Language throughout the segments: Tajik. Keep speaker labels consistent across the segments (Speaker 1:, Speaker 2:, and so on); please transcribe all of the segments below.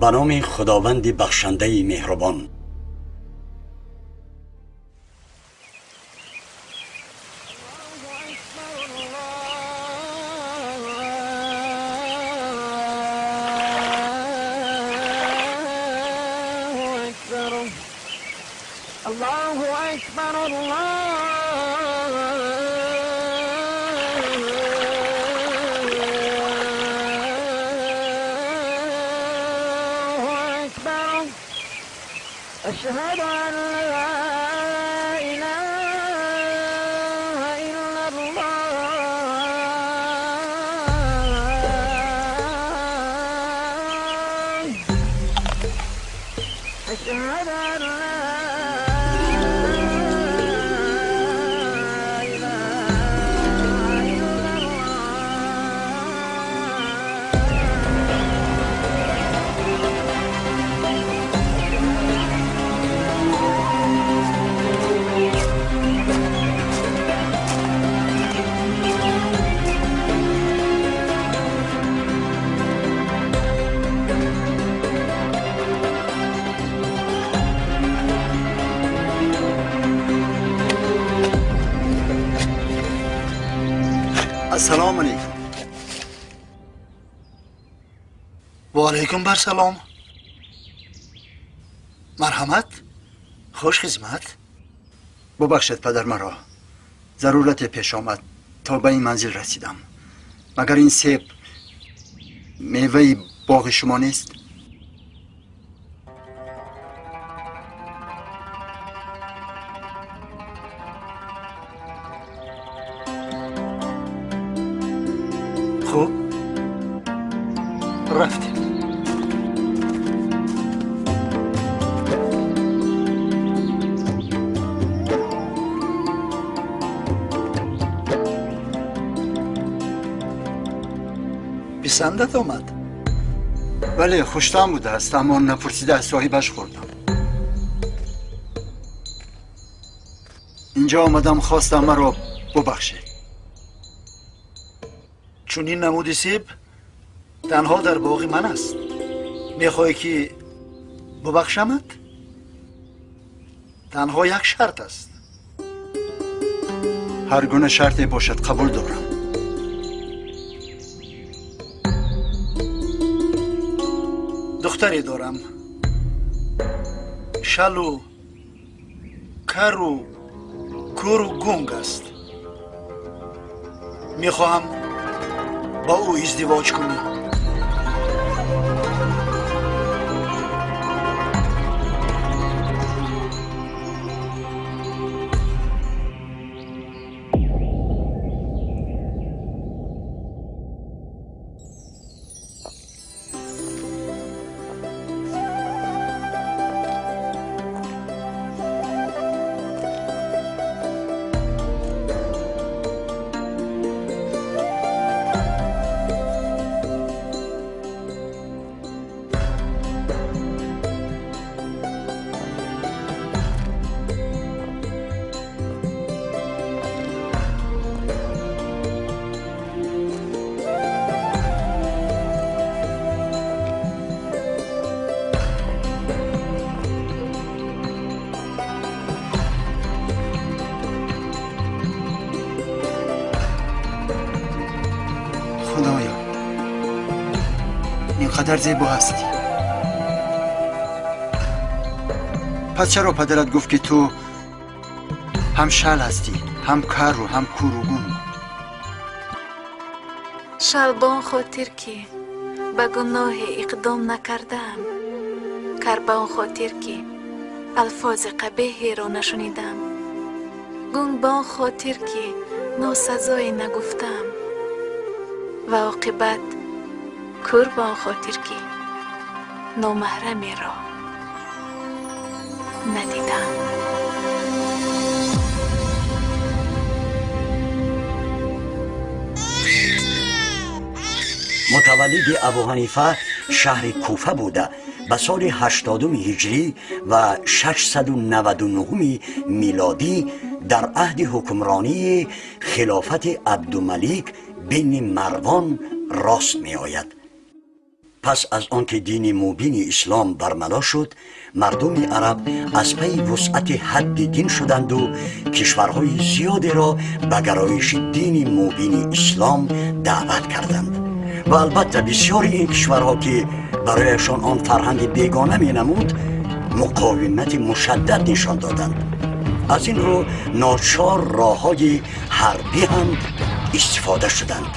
Speaker 1: Ба номи Худованди бахшандаи меҳрубон.
Speaker 2: Аллоҳу акбар, Аллоҳу акбар. Ашҳаду ан ла илаҳа иллаллоҳ. Ашҳаду ан ла илаҳа иллаллоҳ.
Speaker 3: Ассалому алайкум.
Speaker 4: Ва алайкум бар салом. Марҳамат, хуш хизмат.
Speaker 3: Бубахшед падар маро. Зарурате пеш омад то ба ин манзил расидам. Магар ин себ меваи боғи шумо нест?
Speaker 4: Хуб, рафтем. Писандат омад?
Speaker 3: Бале, хуштаъм будааст, аммо напурсида аз соҳибаш хӯрдам. Инҷо омадам, хостам маро бубахшед.
Speaker 4: Чунин намуди себ танҳо дар боғи ман аст. Мехоҳӣ ки бубахшамат? Танҳо як шарт аст.
Speaker 3: Ҳар гуна шарте бошад, қабул дорам.
Speaker 4: Духтаре дорам, шалу кару кӯру гунг аст. Мехоҳам ба ӯ издивоҷ кунӣ.
Speaker 3: Худоё, инқадар зебо ҳастӣ. Пас чаро падарат гуфт, ки ту ҳам шал ҳастӣ, ҳам кару ҳам кӯру гунг?
Speaker 5: Шал ба он хотир, ки ба гуноҳе иқдом накардаам, кар ба он хотир, ки алфози қабеҳеро нашунидам, гунг ба он хотир, ки носазое нагуфтаам, ва оқибат кӯр ба он хотир, ки номаҳрамеро надидам.
Speaker 1: Мутаваллиди Абу Ҳанифа шаҳри Куфа буда, ба соли 80-уми ҳиҷрӣ ва 699-уми милодӣ дар аҳди ҳукмронии хилофати Абдумалик бини Марвон рост меояд. Пас аз он ки дини мубини ислом бармало шуд, мардуми араб аз пайи вусъати ҳадди дин шуданду кишварҳои зиёдеро ба гароиши дини мубини ислом даъват карданд. Ва албатта бисёри ин кишварҳо, ки барояшон он фарҳанги бегона менамуд, муқовимати мушаддад нишон доданд. Аз ин рӯ ночор роҳҳои ҳарбӣ ҳам истифода шуданд.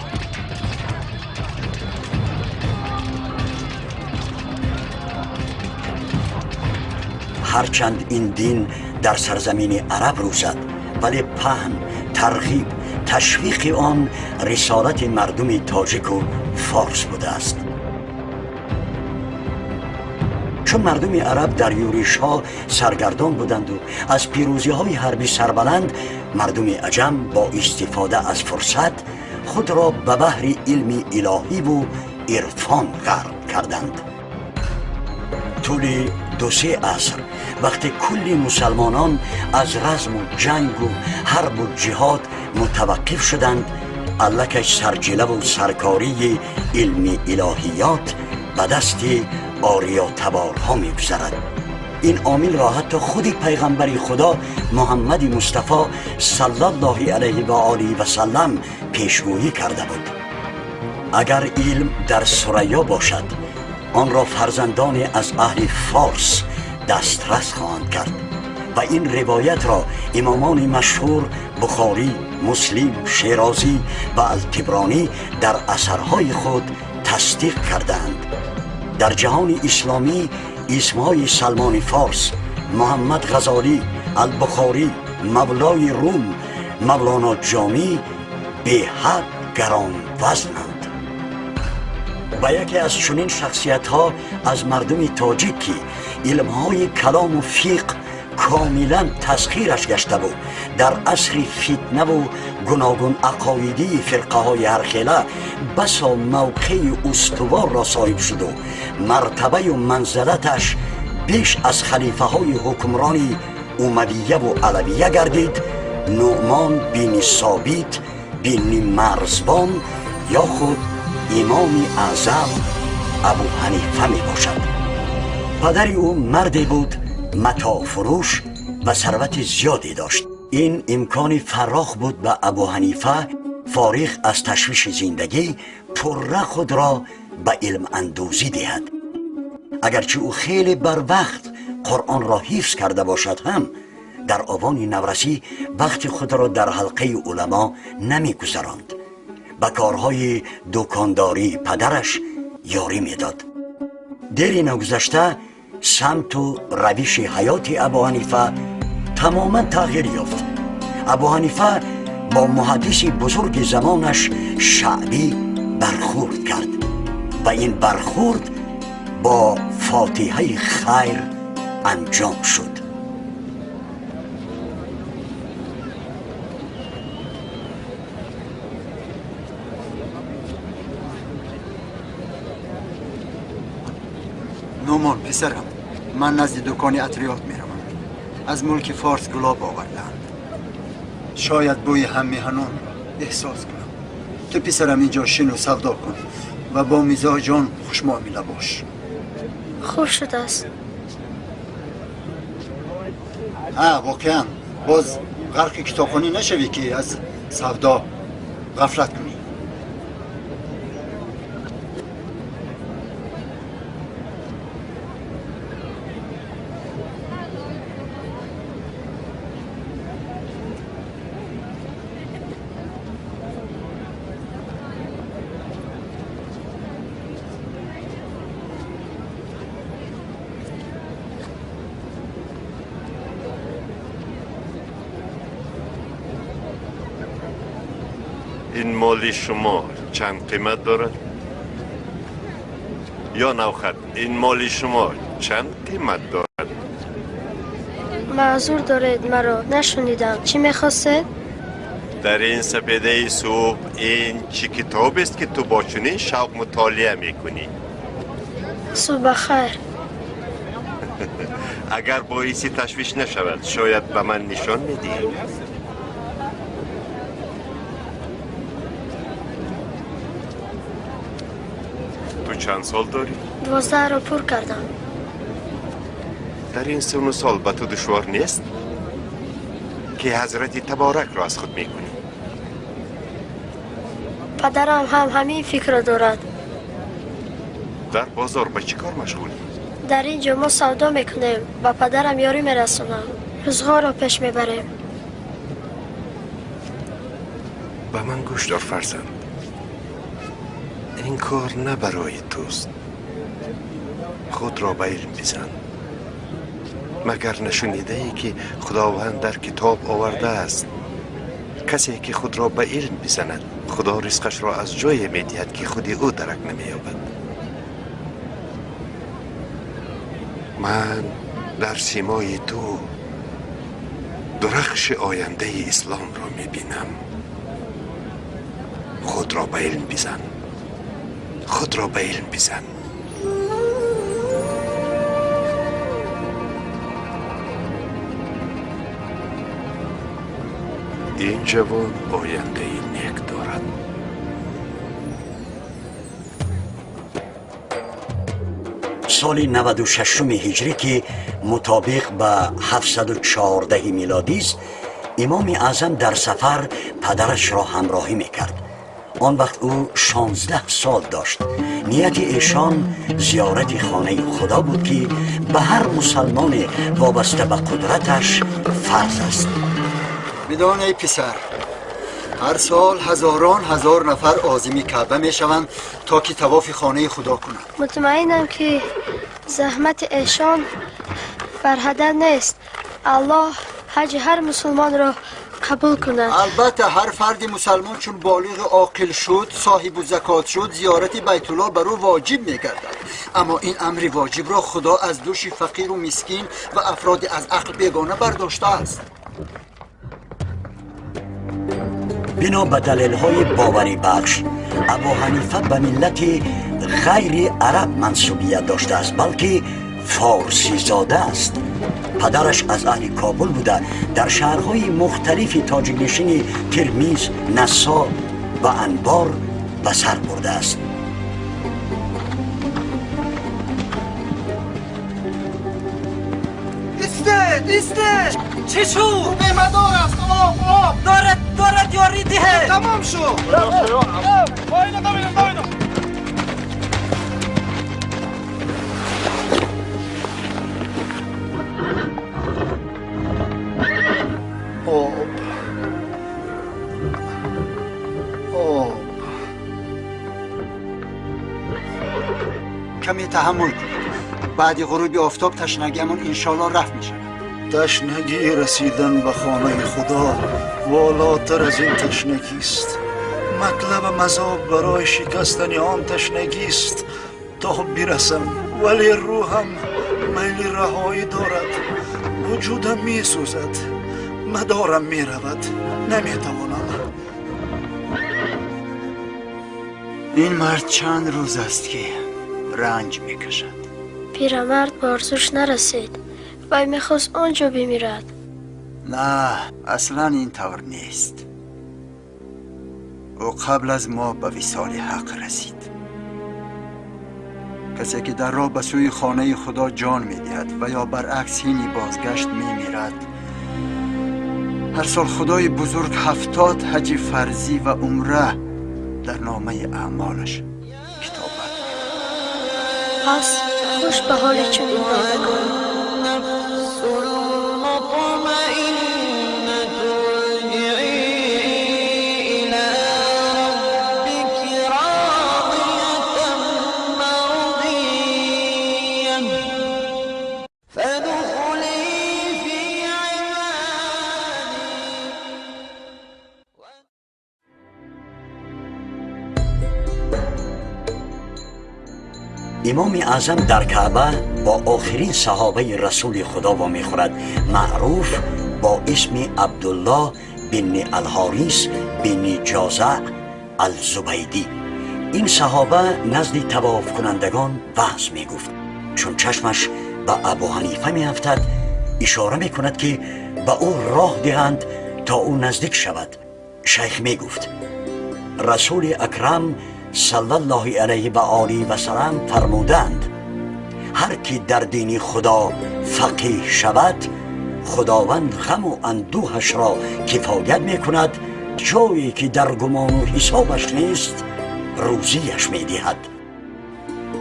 Speaker 1: Ҳарчанд ин дин дар сарзамини араб рӯзад, вале паҳн, тарғиб, ташвиқи он рисолати мардуми тоҷику форс будааст. Чун мардуми араб дар юришҳо саргардон буданду аз пирӯзиҳои ҳарбӣ сарбаланд, мардуми аҷам бо истифода аз фурсат худро ба баҳри илми илоҳиву ирфон ғарқ карданд. Тӯли ду-се аср вақте кулли мусалмонон аз разму ҷангу ҳарбу ҷиҳод мутаваққиф шуданд, аллакай сарҷилаву саркории илми илоҳиёт ба дасти ориётаборҳо мегузарад. Ин омилро ҳатто худи пайғамбари Худо Муҳаммади Мустафо саллаллоҳи алайҳи ва олиҳи васаллам пешгӯӣ карда буд. Агар илм дар Сурайё бошад, онро фарзандоне аз аҳли форс дастрас хоҳанд кард. Ва ин ривоятро имомони машҳур Бухорӣ, Муслим, Шерозӣ ва Алтибронӣ дар асарҳои худ тасдиқ кардаанд. Дар ҷаҳони исломӣ исмҳои Салмони Форс, Муҳаммад Ғазолӣ, Албухорӣ, Мавлои Рум, Мавлоно Ҷомӣ беҳад гаронвазнанд. Ба яке аз чунин шахсиятҳо аз мардуми тоҷик, ки илмҳои калому фиқҳ комилан тасхираш гашта буд, дар асри фитнаву гуногун ақоидии фирқаҳои ҳархела басо мавқеи устуворро соҳиб шуду мартабаю манзалаташ беш аз халифаҳои ҳукмрони умавияву алавия гардид, Нуъмон бини Собит бини Марзбон ё худ имоми аъзам Абу Ҳанифа мебошад. Падари ӯ марде буд матоъфурӯш ва сарвати зиёде дошт. Ин имкони фарох буд ба Абу Ҳанифа фориғ аз ташвиши зиндагӣ пурра худро ба илмандӯзӣ диҳад. Агарчи ӯ хеле барвақт Қуръонро ҳифз карда бошад ҳам, дар овони наврасӣ вақти худро дар ҳалқаи уламо намегузаронд. Ба корҳои дукондории падараш ёрӣ медод. Дери нагузашта самту равиши ҳаёти Абу Ҳанифа тамоман тағйир ёфт. Абу Ҳанифа бо муҳаддиси бузурги замонаш Шаъбӣ бархӯрд кард ва ин бархӯрд бо фотиҳаи хайр анҷом шуд.
Speaker 3: Нумон, писарам, ман назди дукони атриёт меравам. Аз мулки форс гулоб овардаанд. Шояд бӯи ҳаммеҳанонро эҳсос кунам. Ту писарам инҷо шину савдо кун ва бо мизоҷон хушмуомила бош.
Speaker 6: Хуб шудааст.
Speaker 3: Ҳа, воқеан боз ғарқи китобхонӣ нашавӣ, ки аз савдо ғафлат кунӣ.
Speaker 7: Ин моли шумо чанд қимат дорад? Ё навхат, ин моли шумо чанд қимат дорад?
Speaker 6: Маъзур доред, маро нашунидам. Чӣ мехостед?
Speaker 7: Дар ин сапедаи субҳ ин чӣ китобест, ки ту бо чунин шавқ мутолиа мекунӣ?
Speaker 6: Субҳ бахайр.
Speaker 7: Агар боиси ташвиш нашавад, шояд ба ман нишон медиҳӣ? Ту Ту чанд сол дорӣ?
Speaker 6: 12-ро пур кардам.
Speaker 7: Дар ин сину сол ба ту душвор нест, ки ҳазрати Таборакро аз худ мекунӣ?
Speaker 6: Падарам ҳам ҳамин фикрро дорад.
Speaker 7: Дар бозор ба чӣ кор машғулӣ?
Speaker 6: Дар ин ҷо мо савдо мекунем, ба падарам ёрӣ мерасонам, рӯзғорро пеш мебарем.
Speaker 7: Ба ман гӯш дор, фарзанд. Ин кор на барои туст. Худро ба илм бизан. Магар нашунидаӣ, ки Худованд дар китоб овардааст: касе ки худро ба илм бизанад, Худо ризқашро аз ҷое медиҳад, ки худи ӯ дарак намеёбад. Ман дар симои ту дурахши ояндаи исломро мебинам. Худро ба илм бизан, худро ба илм бизан. Ин ҷавон ояндаи нек дорад.
Speaker 1: Соли 96 ҳиҷрӣ, ки мутобиқ ба 714 милодист, Имоми Аъзам дар сафар падарашро ҳамроҳӣ мекард. Он вақт ӯ 16 сол дошт. Нияти эшон зиёрати хонаи Худо буд, ки ба ҳар мусалмоне вобаста ба қудраташ фарз аст.
Speaker 3: Бидон, эй писар, ҳар сол ҳазорон ҳазор нафар озими Каъба мешаванд, то ки тавофи хонаи Худо кунанд.
Speaker 6: Мутмаинам, ки заҳмати эшон барҳадар нест. Аллоҳ ҳаҷи ҳар мусулмонро қабул кунад.
Speaker 3: Албатта, ҳар фарди мусалмон чун болиғу оқил шуд, соҳибу закот шуд, зиёрати Байтулло бар ӯ воҷиб мегардад. Аммо ин амри воҷибро Худо аз дӯши фақиру мискин ва афроди аз ақл бегона бардоштааст.
Speaker 1: Бино ба далелҳои боварибахш, Абу Ҳанифа ба миллати ғайри араб мансубият доштааст, балки форсизода аст. Падараш аз аҳли Кобул буда, дар шаҳрҳои мухталифи тоҷикнишини Тирмиз, Нассо ва Анбор ба сар бурдааст.
Speaker 8: Истед, истед!
Speaker 9: Чӣ шуд?
Speaker 8: Бемадор аст! Об, об!
Speaker 9: Дорад, дорад, ёрӣ диҳед!
Speaker 8: Тамом шуд! Давидам, давидам!
Speaker 4: Об, об!
Speaker 3: Каме таҳаммул кунед. Баъди ғуруби офтоб ташнагиамон иншоалло рафт мешавад.
Speaker 4: Ташнагии расидан ба хонаи Худо волотар аз ин ташнагист. Матлабам азоб барои шикастани он ташнагист, то бирасам, вале рӯҳам майли раҳоӣ дорад. Вуҷудам месӯзад, мадорам меравад, наметавонам.
Speaker 3: Ин мард чанд рӯз аст, ки ранҷ мекашад.
Speaker 6: Пирамард ба орзуш нарасид. Вай мехост он ҷо бимирад.
Speaker 3: На, аслан ин тавр нест. Ӯ қабл аз мо ба висоли ҳақ расид. Касе ки дар роҳ ба сӯи хонаи Худо ҷон медиҳад ва ё баръакс ҳини бозгашт мемирад, ҳар сол Худои бузург 70 ҳаҷи фарзӣ ва умра дар номаи аъмолаш китобат.
Speaker 6: Пас хуш ба ҳоли чунин бандагон.
Speaker 2: النفس المطمئنة ارجعي إلى ربك راضية مرضية فادخلي في عبادي.
Speaker 1: Имоми Аъзам дар Каъба бо охирин саҳобаи Расули Худо вомехӯрад, маъруф бо исми Абдуллоҳ бини Алҳорис бини Ҷозаъ Алзубайдӣ. Ин саҳоба назди тавофкунандагон ваъз мегуфт. Чун чашмаш ба Абу Ҳанифа меафтад, ишора мекунад, ки ба ӯ роҳ диҳанд, то ӯ наздик шавад. Шайх мегуфт: Расули Акрам صلی الله علیه و آله و سلم فرمودند: هر کی در دین خدا فقیه شود، خداوند غم و اندوهش را کفایت می کند، جایی که در گمان و حسابش نیست روزیش می دهد.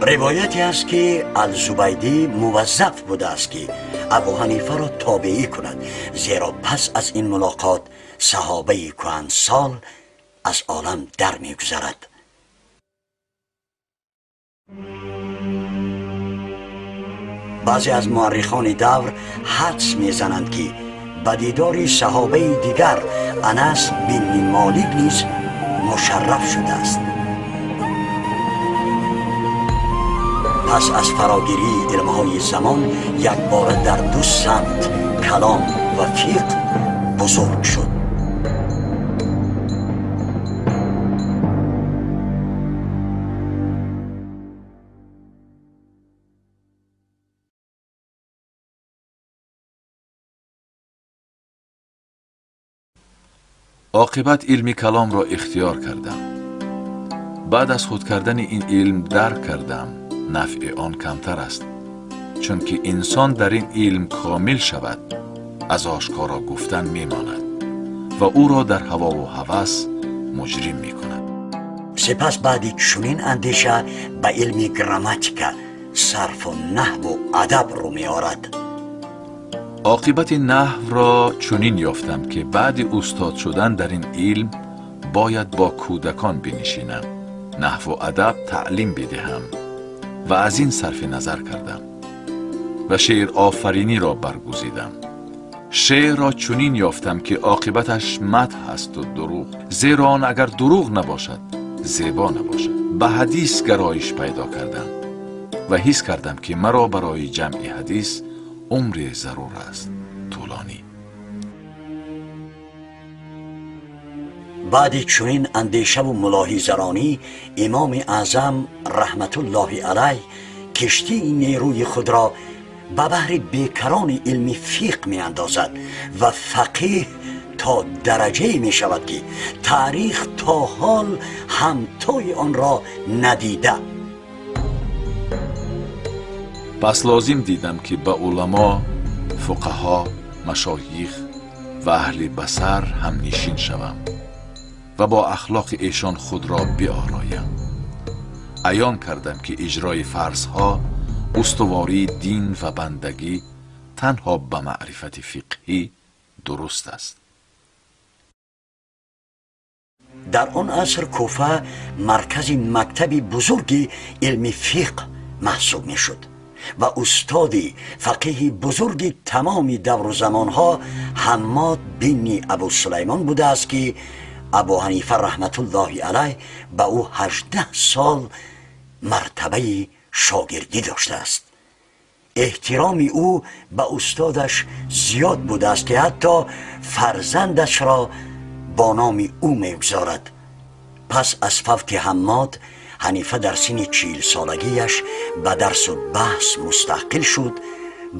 Speaker 1: روایتی است که الزبیدی موظف بوده است که ابو حنیفه را تابعی کند، زیرا پس از این ملاقات صحابه کهنسال از عالم در میگذرد. بعضی از مورخان دور حدس میزنند که به دیدار صحابه دیگر انس بن مالک نیز مشرف شده است. پس از فراگیری علمهای زمان یک بار در دو سمت کلام و فقه بزرگ شد.
Speaker 10: Оқибат илми каломро ихтиёр кардам. Баъд аз худ кардани ин илм дарк кардам, нафъи он камтар аст, чунки инсон дар ин илм комил шавад, аз ошкоро гуфтан мемонад ва ӯро дар ҳавову ҳавас муҷрим мекунад.
Speaker 1: Сипас баъди чунин андеша ба илми грамматика, сарфу наҳву адаб рӯ меорад.
Speaker 10: Оқибати наҳвро чунин ёфтам, ки баъди устод шудан дар ин илм бояд бо кӯдакон бинишинам, наҳву адаб таълим бидиҳам ва аз ин сарфи назар кардам ва шеърофариниро баргузидам. Шеърро чунин ёфтам, ки оқибаташ мадҳ асту дурӯғ, зеро он агар дурӯғ набошад, зебо набошад. Ба ҳадис гароиш пайдо кардам ва ҳис кардам, ки маро барои ҷамъи ҳадис умре зарур аст тӯлонӣ.
Speaker 1: Баъди чунин андешаву мулоҳизаронӣ имоми аъзам раҳматуллоҳи алайҳ киштии нерӯи худро ба баҳри бекарони илми фиқҳ меандозад ва фақиҳ то дараҷае мешавад, ки таърих то ҳол ҳамтои онро надида.
Speaker 10: Пас лозим дидам, ки ба уламо, фуқаҳо, машоих ва аҳли басар ҳамнишин шавам ва бо ахлоқи эшон худро биороям. Аён кардам, ки иҷрои фарзҳо, устувории дин ва бандагӣ танҳо ба маърифати фиқҳӣ дуруст аст.
Speaker 1: Дар он аср Куфа маркази мактаби бузурги илми фиқҳ маҳсуб мешуд ва устоди фақиҳи бузурги тамоми давру замонҳо Ҳаммод бини Абу Сулаймон будааст, ки Абу Ҳанифа раҳматуллоҳи алайҳ ба ӯ 18 сол мартабаи шогирдӣ доштааст. Эҳтироми ӯ ба устодаш зиёд будааст, ки ҳатто фарзандашро бо номи ӯ мегузорад. Пас аз фавти Ҳаммод, Ҳанифа дар синни 40 солагиаш ба дарсу баҳс мустақил шуд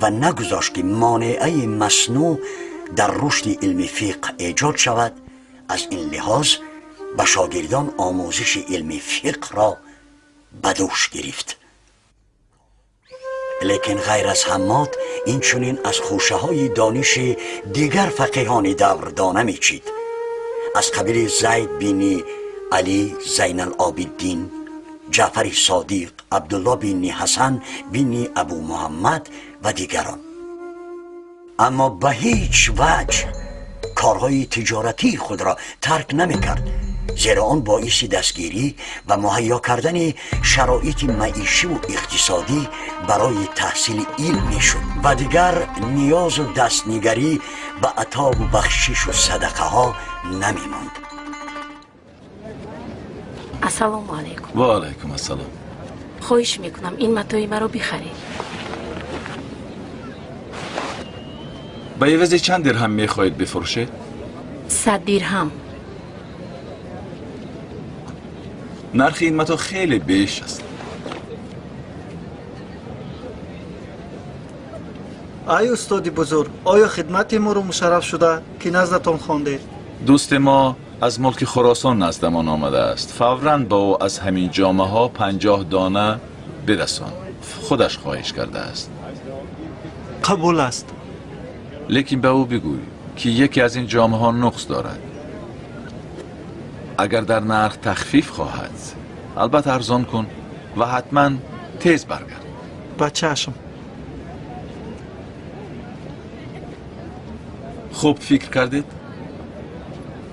Speaker 1: ва нагузошт, ки монеаи маснӯъ дар рушди илми фиқҳ эҷод шавад. Аз ин лиҳоз ба шогирдон омӯзиши илми фиқҳро ба дӯш гирифт. Лекин ғайр аз Ҳаммод инчунин аз хӯшаҳои дониши дигар фақиҳони давр дона мечид, аз қабили Зайд бини Алӣ Зайналобиддин, Ҷаъфари Содиқ, Абдулло бини Ҳасан бини Абу Муҳаммад ва дигарон. Аммо ба ҳеҷ ваҷҳ корҳои тиҷоратии худро тарк намекард, зеро он боиси дастгирӣ ва муҳайё кардани шароити маишиву иқтисодӣ барои таҳсили илм мешуд ва дигар ниёзу дастнигарӣ ба атову бахшишу садақаҳо намемонд.
Speaker 11: Ассалому алайкум.
Speaker 10: Ва алайкум ассалом.
Speaker 11: Хоҳиш мекунам, ин матои маро бихаред.
Speaker 10: Ба ивази чанд дирҳам мехоҳед бифурӯшед?
Speaker 11: 100 дирҳам.
Speaker 10: Нархи ин матоъ хеле беш аст.
Speaker 8: Ай устоди бузург, оё хидмати моро мушарраф шуда, ки наздатон хондед?
Speaker 10: Дӯсти мо Аз мулки Хуросон наздамон омада аст. Фавран ба ӯ аз ҳамин ҷомаҳо 50 дона бирасон. Худаш хоҳиш кардааст.
Speaker 12: Қабул аст.
Speaker 10: Лекин ба ӯ бигӯй, ки яке аз ин ҷомаҳо нуқс дорад. Агар дар нарх тахфиф хоҳад, албатта арзон кун ва ҳатман тез баргард.
Speaker 12: Ба чашм.
Speaker 10: Хуб фикр кардед?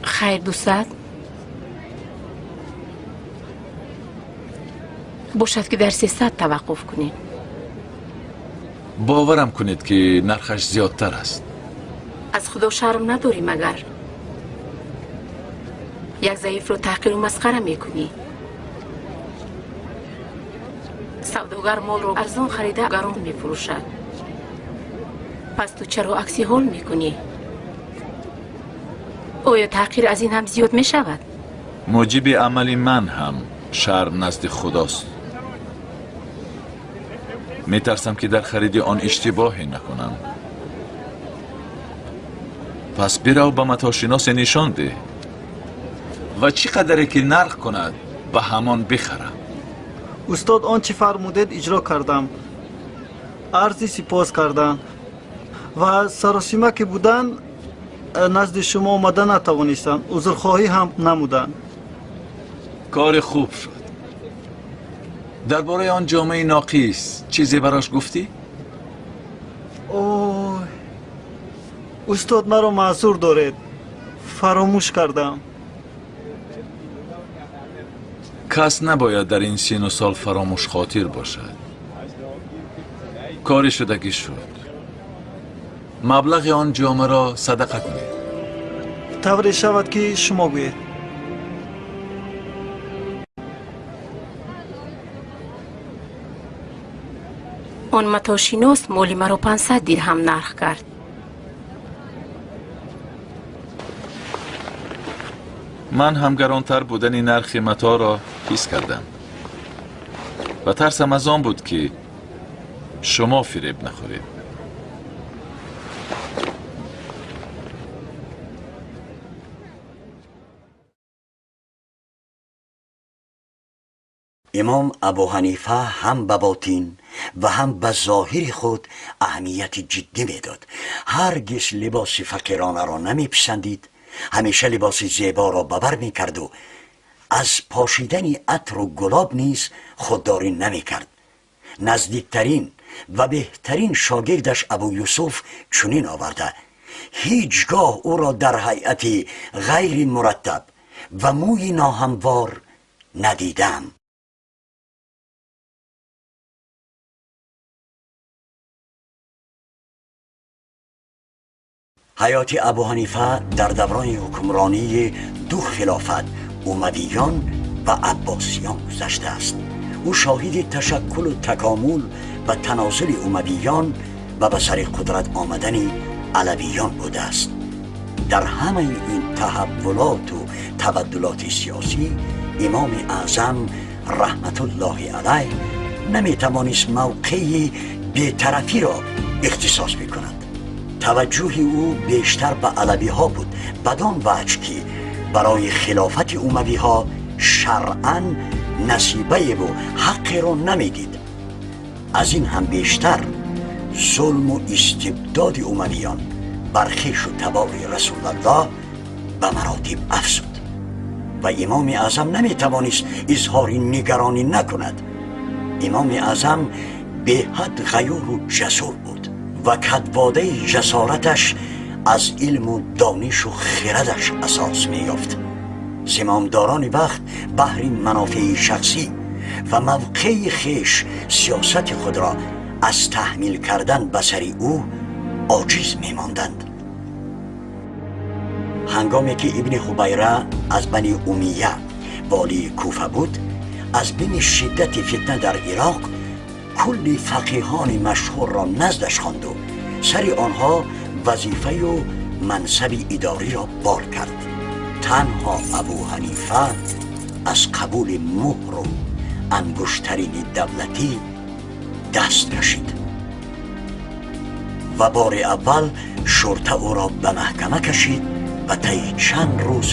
Speaker 11: Хайр, 200. Бошад, ки дар 300 таваққуф кунем.
Speaker 10: Боварам кунед, ки нархаш зиёдтар аст.
Speaker 11: Аз Худо шарм надорӣ магар? Як заифро таҳқиру масхара мекунӣ. Савдогар молро арзон харида гарон мефурӯшад. Пас ту чаро акси ҳол мекунӣ? Оё таҳқир аз ин ҳам зиёд мешавад?
Speaker 10: Муҷиби амали ман ҳам шарм назди Худост. Метарсам, ки дар хариди он иштибоҳе накунам. Пас бирав, ба матошиносе нишон деҳ ва чӣ қадаре ки нарх кунад, ба ҳамон бихарам.
Speaker 12: Устод, он чӣ фармудед, иҷро кардам. Арзи сипос кардам ва саросима ки буданд, назди шумо омада натавонистам, узрхоҳӣ ҳам намуданд.
Speaker 10: Кори хуб шуд. Дар бораи он ҷомаи ноқис чизе барош гуфтӣ?
Speaker 12: Ой, устод, маро маъзур доред, фаромӯш кардам.
Speaker 10: Кас набояд дар ин сину сол фаромӯшхотир бошад. Кори шудагӣ шуд. Маблағи он ҷомаро садақа кунед.
Speaker 12: Тавре шавад, ки шумо гӯед.
Speaker 11: Он матошинос моли маро 500 дирҳам нарх кард.
Speaker 10: Ман ҳам гаронтар будани нархи матоъро ҳис кардам ва тарсам аз он буд, ки шумо фиреб нахӯред.
Speaker 1: Имом Абу Ҳанифа ҳам ба ботин ва ҳам ба зоҳири худ аҳамияти ҷиддӣ медод. Ҳаргиз либоси фақиронаро намеписандид, ҳамеша либоси зеборо ба бар мекарду аз пошидани атру гулоб низ худдорӣ намекард. Наздиктарин ва беҳтарин шогирдаш Абу Юсуф чунин оварда: ҳеҷ гоҳ ӯро дар ҳайати ғайри мураттаб ва мӯи ноҳамвор надидам. Ҳаёти Абу Ҳанифа дар даврони ҳукмронии ду хилофат, Умавиён ва Аббосиён, гузаштааст. Ӯ шоҳиди ташаккулу такомул ва танозули Умавиён ва ба сари қудрат омадани Алавиён будааст. Дар ҳамаи ин таҳаввулоту табаддулоти сиёсӣ Имоми Аъзам раҳматуллоҳи алайҳ наметавонист мавқеи бетарафиро ихтисос бикунад. Таваҷҷӯҳи ӯ бештар ба алавиҳо буд, бадон ваҷ ки барои хилофати умавиҳо шаръан насибаеву ҳаққеро намедид. Аз ин ҳам бештар зулму истибдоди умавиён бар хешу табори Расулаллоҳ ба маротиб афзуд ва Имоми Аъзам наметавонист изҳори нигаронӣ накунад. Имоми Аъзам беҳад ғаюру ҷасур буд ва кадводаи ҷасораташ аз илму донишу хирадаш асос меёфт. Зимомдорони вақт баҳри манофеи шахсӣ ва мавқеи хеш сиёсати худро аз таҳмил кардан ба сари ӯ оҷиз мемонданд. Ҳангоме ки Ибни Ҳубайра аз Бани Умия волии Куфа буд, аз бими шиддати фитна дар Ироқ кулли фақиҳони машҳурро наздаш хонду сари онҳо вазифаю мансаби идориро бор кард. Танҳо Абу Ҳанифа аз қабули муҳру ангуштарини давлатӣ даст кашид ва бори аввал шурта ӯро ба маҳкама кашид ва таи чанд рӯз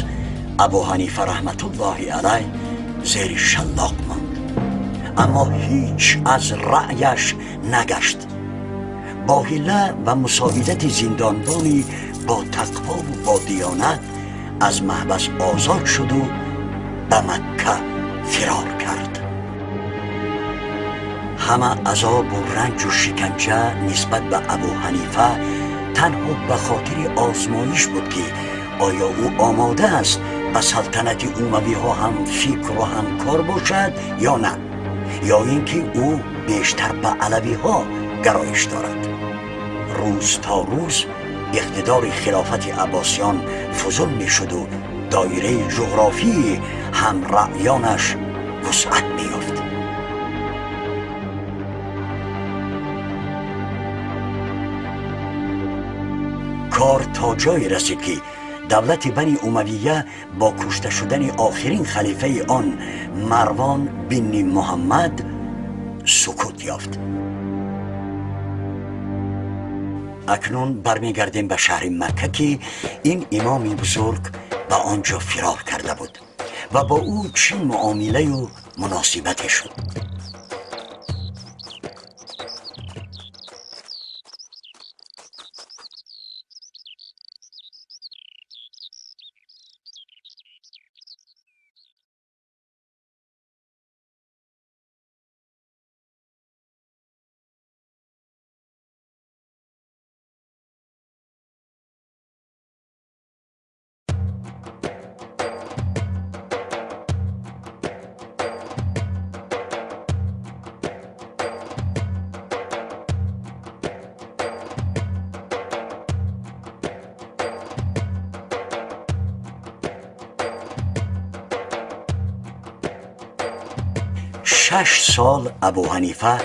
Speaker 1: Абу Ҳанифа раҳматуллоҳи алайҳ зери шаллоқ монд, аммо ҳеҷ аз раъяш нагашт. Бо ҳила ва мусоидати зиндонбони бо тақвову бо диёнат аз маҳбас озод шуду ба Макка фирор кард. Ҳама азобу ранҷу шиканҷа нисбат ба Абу Ҳанифа танҳо ба хотири озмоиш буд, ки оё ӯ омода аст ба салтанати умавиҳо ҳам фикру ҳамкор бошад ё на, ё ин ки ӯ бештар ба алавиҳо гароиш дорад. Рӯз то рӯз иқтидори хилофати аббосиён фузул мешуду доираи ҷуғрофии ҳамраъёнаш вусъат меёфт. Кор то ҷое расид, ки давлати Бани Умавия бо кушта шудани охирин халифаи он Марвон бинни Муҳаммад сукут ёфт. Акнун бармегардем ба шаҳри Макка, ки ин имоми бузург ба он ҷо фирор карда буд ва бо ӯ чӣ муомилаю муносибате шуд. 6 сол Абу Ҳанифа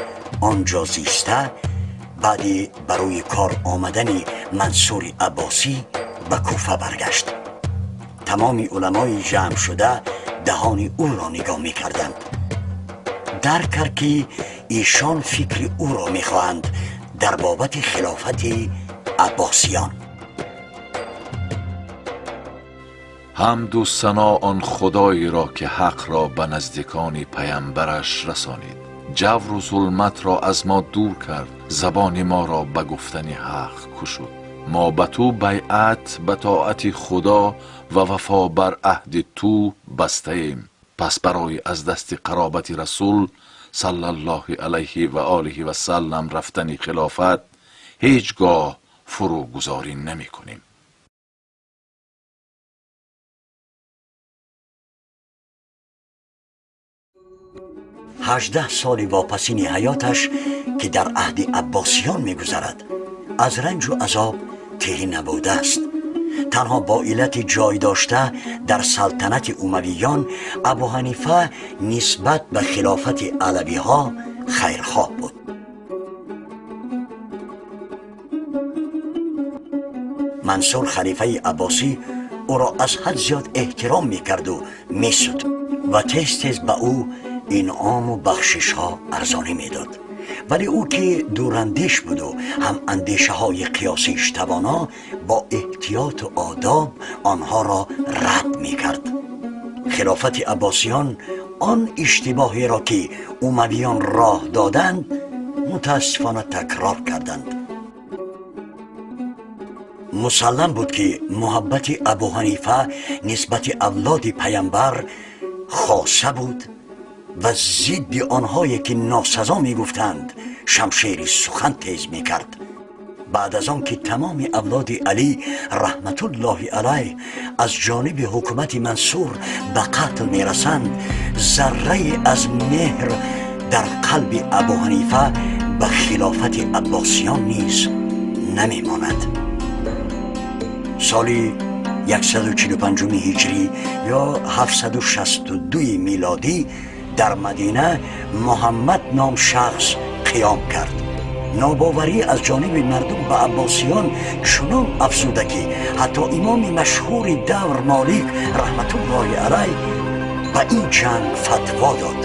Speaker 1: он ҷо зиста, баъди ба рӯи кор омадани Мансури Аббосӣ ба Куфа баргашт. Тамоми уламои ҷамъ шуда даҳони ӯро нигоҳ мекарданд. Дарк кард, ки эшон фикри ӯро мехоҳанд дар бобати хилофати аббосиён.
Speaker 10: Ҳамду сано он худоеро, ки ҳақро ба наздикони паямбараш расонид, ҷавру зулматро аз мо дур кард, забони моро ба гуфтани ҳақ кушуд. Мо ба ту байъат ба тоати худо ва вафо бар аҳди ту бастаем. Пас барои аз дасти қаробати расул саллаллоҳи алайҳи ва олиҳи васаллам рафтани хилофат ҳеҷ гоҳ фурӯгузорӣ намекунем.
Speaker 1: 18 соли вопасини ҳаёташ, ки дар аҳди аббосиён мегузарад, аз ранҷу азоб теҳӣ набудааст. Танҳо бо иллати ҷой дошта дар салтанати умавиён Абу Ҳанифа нисбат ба хилофати алавиҳо хайрхоҳ буд. Мансур халифаи аббосӣ ӯро аз ҳад зиёд эҳтиром мекарду месуд ва тез тез ба ӯ инъому бахшишҳо арзонӣ медод. Вале ӯ, ки дурандеш буду ҳам андешаҳои қиёсиш тавоно, бо эҳтиёту одоб онҳоро рад мекард. Хилофати аббосиён он иштибоҳеро, ки умавиён роҳ доданд, мутаассифона такрор карданд. Мусаллам буд, ки муҳаббати Абу Ҳанифа нисбати авлоди паямбар хоса буд ва зидди онҳое, ки носазо мегуфтанд, шамшери сухан тез мекард. Баъд аз он ки тамоми авлоди Алӣ раҳматуллоҳи алайҳ аз ҷониби ҳукумати Мансур ба қатл мерасанд, заррае аз меҳр дар қалби Абу Ҳанифа ба хилофати аббосиён низ намемонад. Соли 145 ҳиҷрӣ ё 762 милодӣ дар Мадина Муҳаммад ном шахс қиём кард. Нобоварӣ аз ҷониби мардум ба аббосиён чунон афзуда, ки ҳатто имоми машҳури давр Молик раҳматуллоҳи алайҳ ба ин ҷанг фатво дод.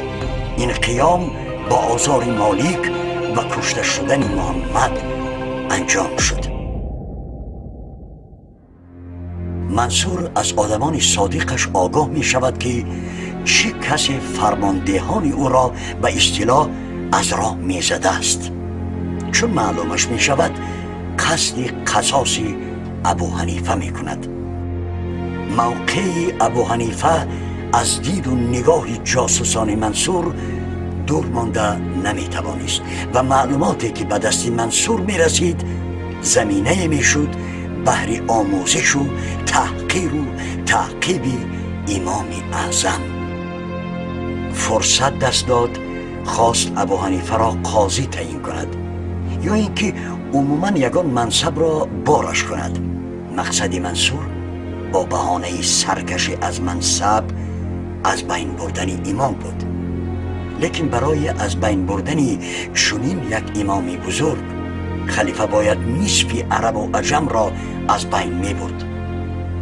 Speaker 1: Ин қиём бо озори Молик ва кушта шудани Муҳаммад анҷом шуд. Мансур аз одамони содиқаш огоҳ мешавад, ки чӣ касе фармондеҳони ӯро ба истилоҳ аз роҳ мезадааст. Чун маълумаш мешавад, қасди қасоси Абу Ҳанифа мекунад. Мавқеи Абу Ҳанифа аз диду нигоҳи ҷосусони Мансур дур монда наметавонист ва маълумоте ки ба дасти Мансур мерасид, заминае мешуд баҳри омӯзишу таҳқиру таъқиби Имоми Аъзам. Фурсат даст дод, хост Абу Ҳанифаро қозӣ таъин кунад ё ин ки умуман ягон мансабро бораш кунад. Мақсади Мансур бо баҳонаи саркашӣ аз мансаб аз байн бурдани имом буд. Лекин барои аз байн бурдани чунин як имоми бузург халифа бояд нисфи арабу аҷамро аз байн мебурд,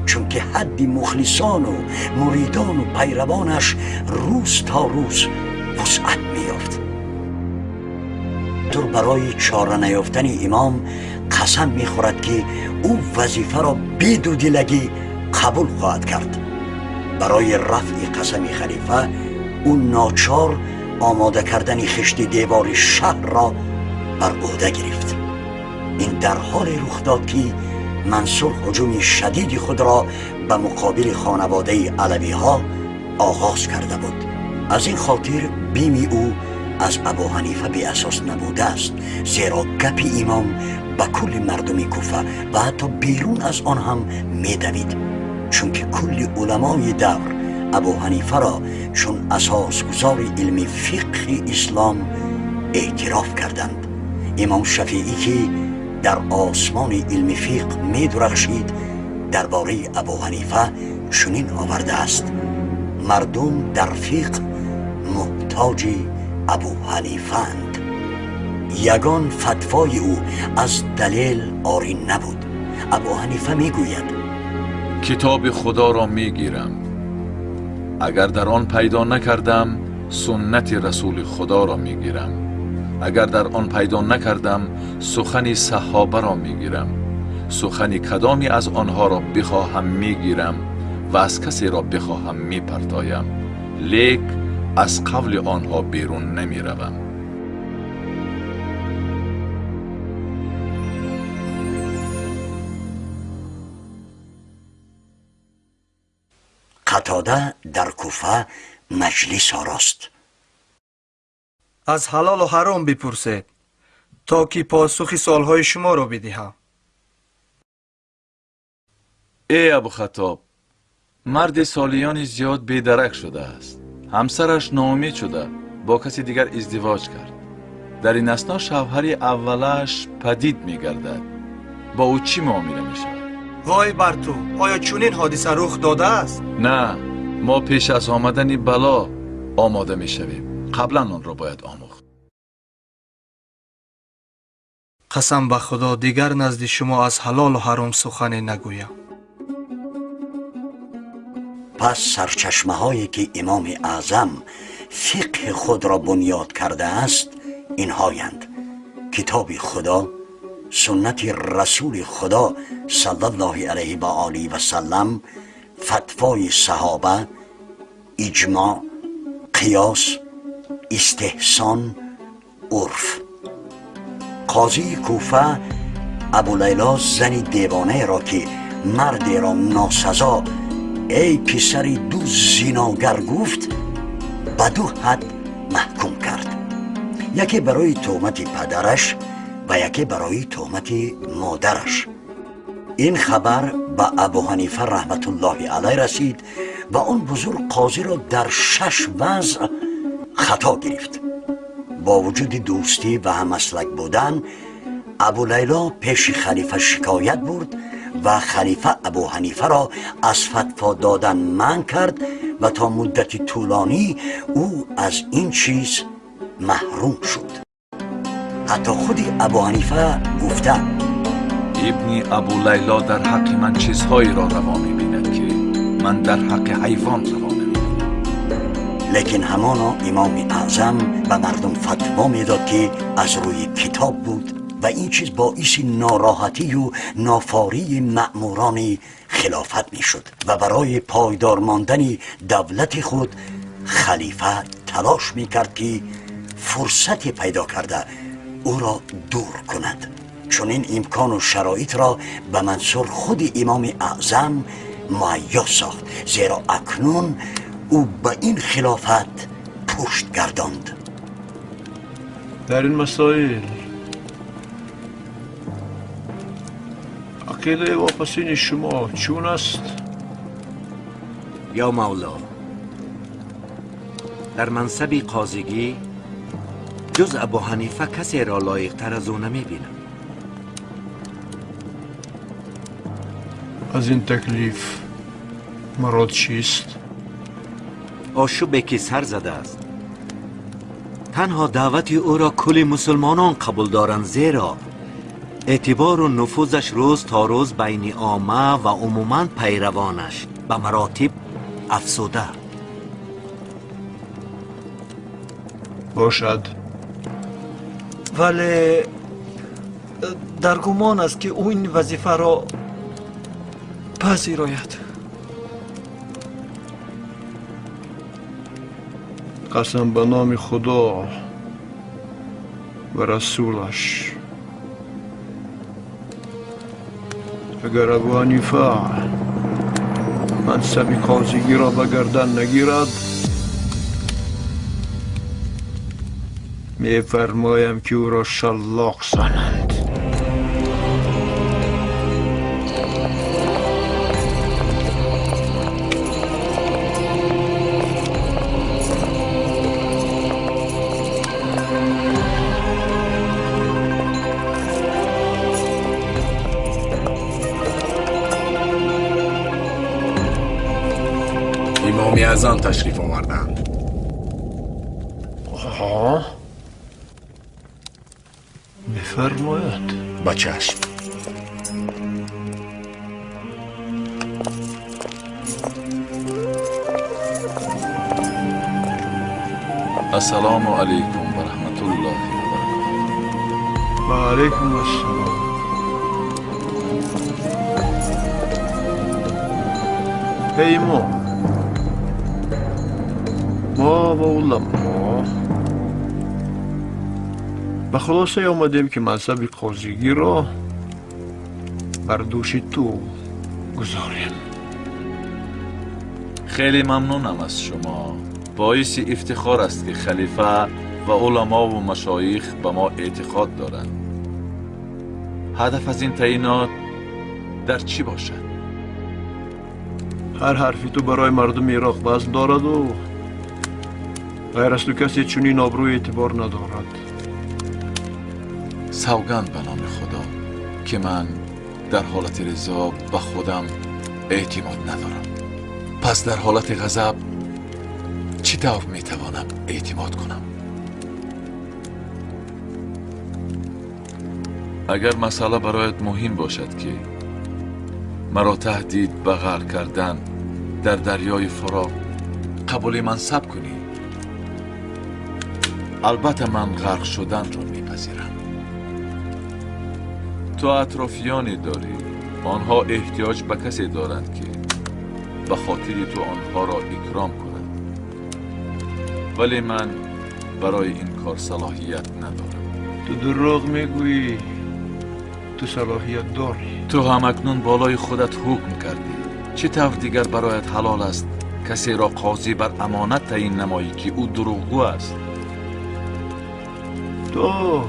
Speaker 1: чунки ҳадди мухлисону муридону пайравонаш рӯз то рӯз вусъат меёфт. Тур барои чора наёфтани имом қасам мехӯрад, ки ӯ вазифаро бедудилагӣ қабул хоҳад кард. Барои рафъи қасами халифа ӯ ночор омода кардани хишти девори шаҳрро бар ӯҳда гирифт. Ин дар ҳоле рух дод, ки Мансур ҳуҷуми шадиди худро ба муқобили хонаводаи алавиҳо оғоз карда буд. Аз ин хотир бими ӯ аз Абу Ҳанифа беасос набудааст, зеро гапи имом ба кулли мардуми Куфа ва ҳатто берун аз он ҳам медавид, чунки кулли уламои давр Абу Ҳанифаро чун асосгузори илми фиқҳи ислом эътироф карданд. Имом Шафиӣ, ки дар осмони илми фиқҳ медурахшид, дар бораи Абу Ҳанифа чунин овардааст: мардум дар фиқҳ муҳтоҷи Абу Ҳанифаанд. Ягон фатвои ӯ аз далел орӣ набуд. Абу Ҳанифа мегӯяд:
Speaker 10: китоби Худоро мегирам, агар дар он пайдо накардам, суннати расули Худоро мегирам, агар дар он пайдо накардам, сухани саҳобаро мегирам, сухани кадоме аз онҳоро бихоҳам мегирам ва аз касеро бихоҳам мепартоям, лек аз қавли онҳо берун намеравам.
Speaker 1: Қатода дар Куфа маҷлис орост.
Speaker 13: Аз ҳалолу ҳаром бипурсед, то ки посухи суолҳои шуморо бидиҳам.
Speaker 10: Э Абухаттоб, марди солиёни зиёд бедарак шудааст. Ҳамсараш ноумед шуда бо каси дигар издивоҷ кард. Дар ин асно шавҳари аввалаш падид мегардад. Бо ӯ чӣ муомила мешавад?
Speaker 13: Вой бар ту! Оё чунин ҳодиса рух додааст?
Speaker 10: На, мо пеш аз омадани бало омода мешавем. Қаблан онро бояд омӯхт.
Speaker 13: Қасам ба Худо, дигар назди шумо аз ҳалолу ҳаром сухане нагӯям.
Speaker 1: Пас сарчашмаҳое ки Имоми Аъзам фиқҳи худро бунёд кардааст инҳоянд: китоби Худо, суннати расули Худо саллаллоҳу алайҳи ва олиҳи васаллам, фатвои саҳоба, иҷмоъ, қиёс, истеҳсон, урф. Қозии Куфа Абулайло зани девонаеро, ки мардеро носазо эй писари ду зиногар гуфт, ба ду ҳад маҳкум кард: яке барои туҳмати падараш ва яке барои туҳмати модараш. Ин хабар ба Абу Ҳанифа раҳматуллоҳи алайҳ расид ва он бузург қозиро дар 6 вазъ хато гирифт. Бо вуҷуди дӯстӣ ва ҳамаслак будан, Абулайло пеши халифа шикоят бурд ва халифа Абу Ҳанифаро аз фатво додан манъ кард ва то муддати тӯлонӣ ӯ аз ин чиз маҳрум шуд. Ҳатто худи Абу Ҳанифа гуфта:
Speaker 10: ибни Абулайло дар ҳаққи ман чизҳоеро раво мебинад, ки ман дар ҳаққи ҳайвон раво намебинам.
Speaker 1: Лекин ҳамоно Имоми Аъзам ба мардум фатво медод, ки аз рӯи китоб буд و این چیز باعث ناراحتی و نافاری مأموران خلافت میشد و برای پایدار ماندن دولت خود خلیفه تلاش میکرد که فرصت پیدا کرده او را دور کند. چون این امکان و شرایط را به منصور خود امام اعظم مهیا ساخت، زیرا اکنون او به این خلافت پشت گرداند.
Speaker 14: در این مسائل عقیده واپسین شما چون است؟
Speaker 15: یا مولا، در منصب قاضیگی جز ابو حنیفه کسی را لایق تر از او نمی بینم.
Speaker 14: از این تکلیف مراد چیست؟
Speaker 15: آشوبی که سر زده است. تنها دعوت او را کل مسلمانان قبول دارند، زیرا اعتبار و نفوذش روز تا روز بین عامه و عموما پیروانش به مراتب افزوده.
Speaker 14: باشد،
Speaker 12: ولی در گمان است که او این وظیفه را پذیراید.
Speaker 14: قسم به نام خدا و رسولش، اگر ابو حنیفه منصب قاضیگی را به گردن نگیرد، میفرمایم که او را شلاق زنند.
Speaker 16: امام اعظم تشریف آوردند.
Speaker 14: آها، بفرماید.
Speaker 16: با چشم.
Speaker 10: السلام علیکم و رحمت الله و برکاته.
Speaker 14: و علیکم السلام. ای امام، ما و علما به خلاصه آمدیم که منصب قاضیگی را بر دوش تو گذاریم.
Speaker 10: خیلی ممنونم از شما. باعث افتخار است که خلیفه و علما و مشایخ به ما اعتقاد دارند. هدف از این تعیینات در چی باشد؟
Speaker 14: هر حرفی تو برای مردم عراق وزن دارد و غیر از تو کسی چنین آبروی اعتبار ندارد.
Speaker 10: سوگند به نام خدا که من در حالت رضا به خودم اعتماد ندارم. پس در حالت غضب چطور میتوانم اعتماد کنم؟ اگر مسئله برایت مهم باشد که مرا تهدید به غرق کردن در دریای فراق قبول منصب کنی، البته من غرق شدن را میپذیرم. تو اطرافیانی داری، آنها احتیاج به کسی دارند که به خاطر تو آنها را اکرام کنند، ولی من برای این کار صلاحیت ندارم.
Speaker 14: تو دروغ میگویی، تو صلاحیت داری.
Speaker 10: تو هم اکنون بالای خودت حکم کردی. چه طور دیگر برایت حلال است کسی را قاضی بر امانت تعیین نمایی که او دروغگو است؟
Speaker 14: تو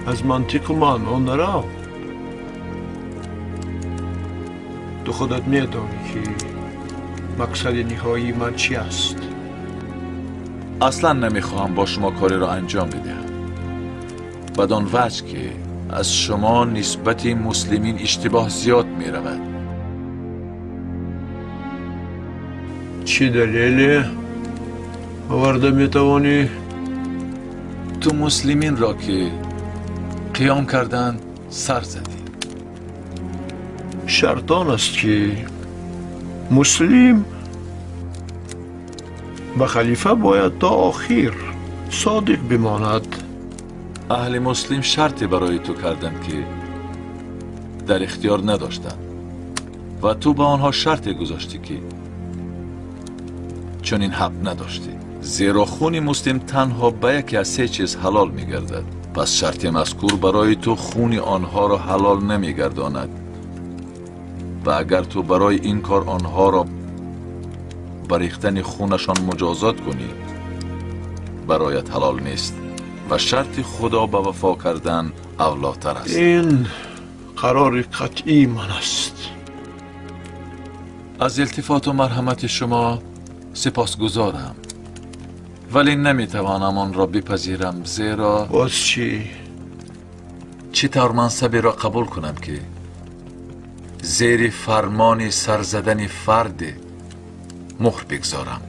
Speaker 14: از منطق معنا نرو. تو خودت میدانی که مقصد نهایی من چی است.
Speaker 10: اصلا نمیخواهم با شما کاری را انجام بدهم، بدان وجه که از شما نسبت مسلمین اشتباه زیاد میرود.
Speaker 14: چی دلیلی آورده میتوانی؟
Speaker 10: تو مسلمین را که قیام کردند سر زدی.
Speaker 14: شرط آن است که مسلم به خلیفه باید تا آخر صادق بماند.
Speaker 10: Аҳли муслим шарте барои ту карданд, ки дар ихтиёр надоштанд ва ту ба онҳо шарте гузоштӣ, ки чунин ҳақ надоштӣ, зеро хуни муслим танҳо ба яке аз се чиз ҳалол мегардад. Пас шарти мазкур барои ту хуни онҳоро ҳалол намегардонад ва агар ту барои ин кор онҳоро ба рехтани хунашон муҷозот кунӣ, бароят ҳалол нест ва шарти Худо ба вафо кардан авлотар аст.
Speaker 14: Ин қарори қатъии ман аст.
Speaker 10: Аз илтифоту марҳамати шумо сипосгузорам, вале наметавонам онро бипазирам, зеро
Speaker 14: боз чӣ?
Speaker 10: Чӣ тавр мансаберо қабул кунам, ки зери фармони сарзадани фарде муҳр бигзорам?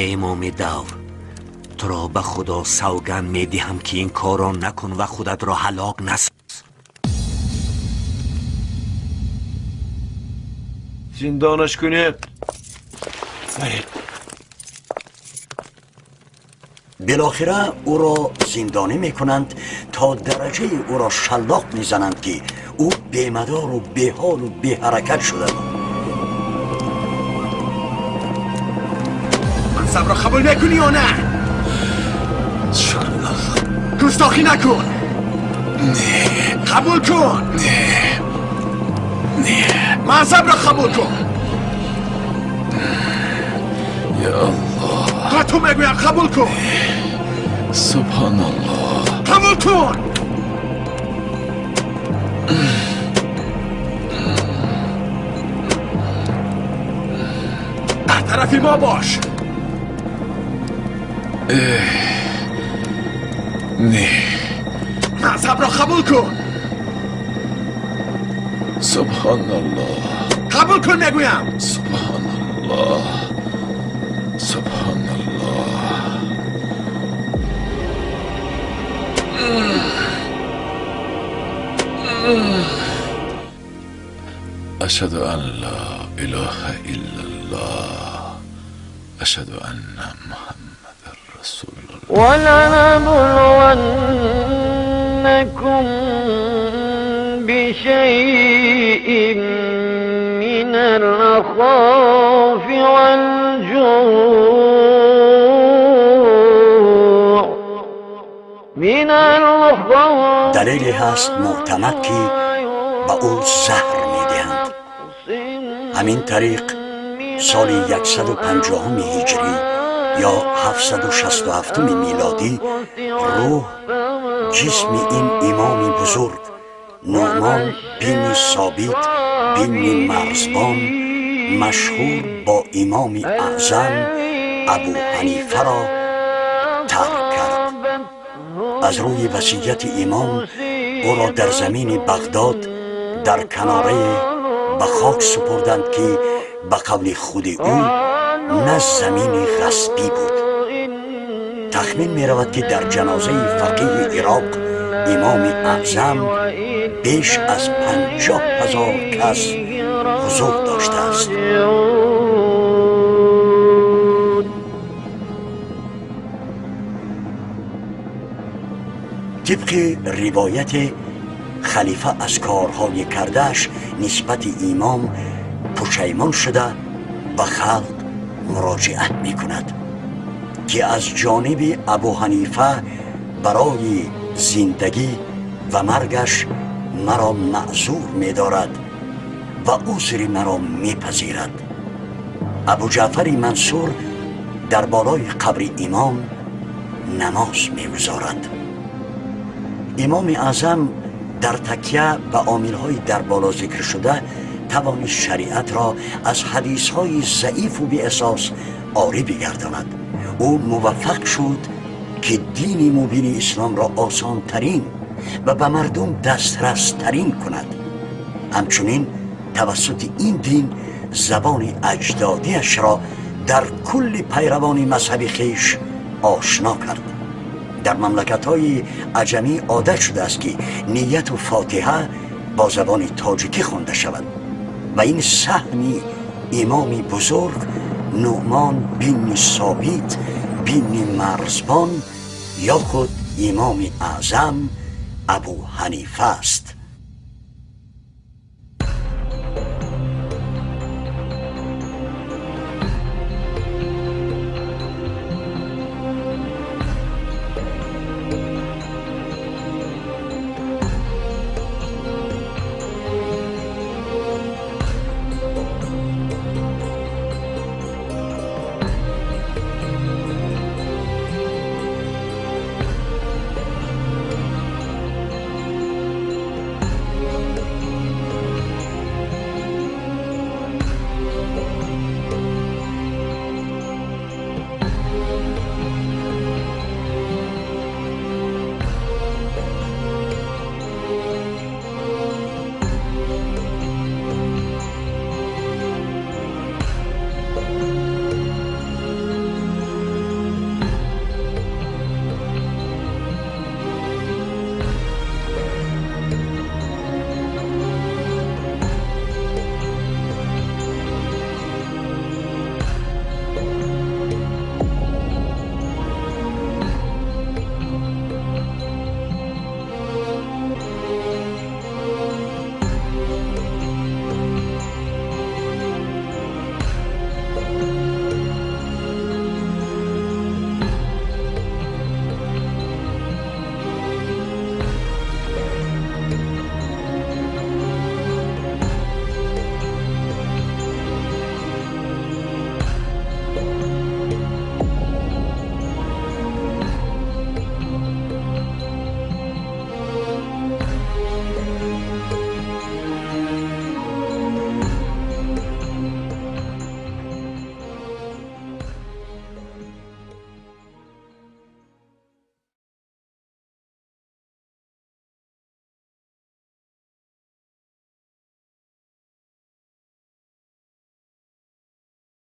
Speaker 15: Эй имоми давр, туро ба Худо савганд медиҳам, ки ин корро накун ва худатро ҳалок насоз.
Speaker 14: Зиндонаш кунед.
Speaker 1: Билохира ӯро зиндонӣ мекунанд, то дараҷаи ӯро шаллоқ мезананд, ки ӯ бемадору беҳолу беҳаракат шуда буд.
Speaker 16: Мансабро қабул мекунӣ ё на? Густохӣ накун.
Speaker 10: Не.
Speaker 16: Қабул кун.
Speaker 10: Не, не.
Speaker 16: Мансабро қабул кун.
Speaker 10: Я Аллоҳ.
Speaker 16: Ба ту мегӯям, қабул кун.
Speaker 10: Субҳоналлоҳ.
Speaker 16: Қабул кун. Дар тарафи мо бош.
Speaker 10: Не.
Speaker 16: Мансабро қабул кун.
Speaker 10: Субҳоналлоҳ.
Speaker 16: Қабул кун, мегӯям.
Speaker 10: Субҳоналлоҳ, субҳоналлоҳ. Ашҳаду ан ла илоҳа иллаллоҳ, ашҳаду анна Муҳаммадан расулуллоҳ.
Speaker 2: ولنبلونكم بشيء من الخوف والجوع من الخوف.
Speaker 1: далеле ҳаст мӯътамад, ки ба ӯ заҳр медиҳанд. Ҳамин тариқ соли 150 ҳиҷрӣ ё 767 милодӣ рӯҳ ҷисми ин имоми бузург Нуъмон бини Собит бини Марзбон, машҳур бо имоми аъзам Абу Ҳанифаро тарк кард. Аз рӯи васияти имом ӯро дар замини Бағдод дар канорае ба хок супурданд, ки ба қавли худи ӯ на замини ғасбӣ буд. Тахмин меравад, ки дар ҷанозаи фақиҳи Ироқ имоми аъзам беш аз 50 000 кас ҳузур доштааст. Тибқи ривояте, халифа аз корҳои кардааш нисбати имом пушаймон шуда, ба халқ муроҷиат мекунад, ки аз ҷониби Абу Ҳанифа барои зиндагӣ ва маргаш маро маъзур медорад ва узри маро мепазирад. Абуҷаъфари Мансур дар болои қабри имом намоз мегузорад. Имоми аъзам дар такя ба омилҳои дар боло зикршуда тавонист шариатро аз ҳадисҳои заифу беасос орӣ бигардонад. Ӯ муваффақ шуд, ки дини мубини исломро осонтарин ва ба мардум дастрастарин кунад. Ҳамчунин тавассути ин дин забони аҷдодиашро дар кулли пайравони мазҳаби хеш ошно кард. Дар мамлакатҳои аҷамӣ одат шудааст, ки нияту фотиҳа бо забони тоҷикӣ хонда шавад ва ин саҳми имоми бузург Нуъмон бини Собит бини Марзбон ё худ Имоми Аъзам Абу Ҳанифа аст.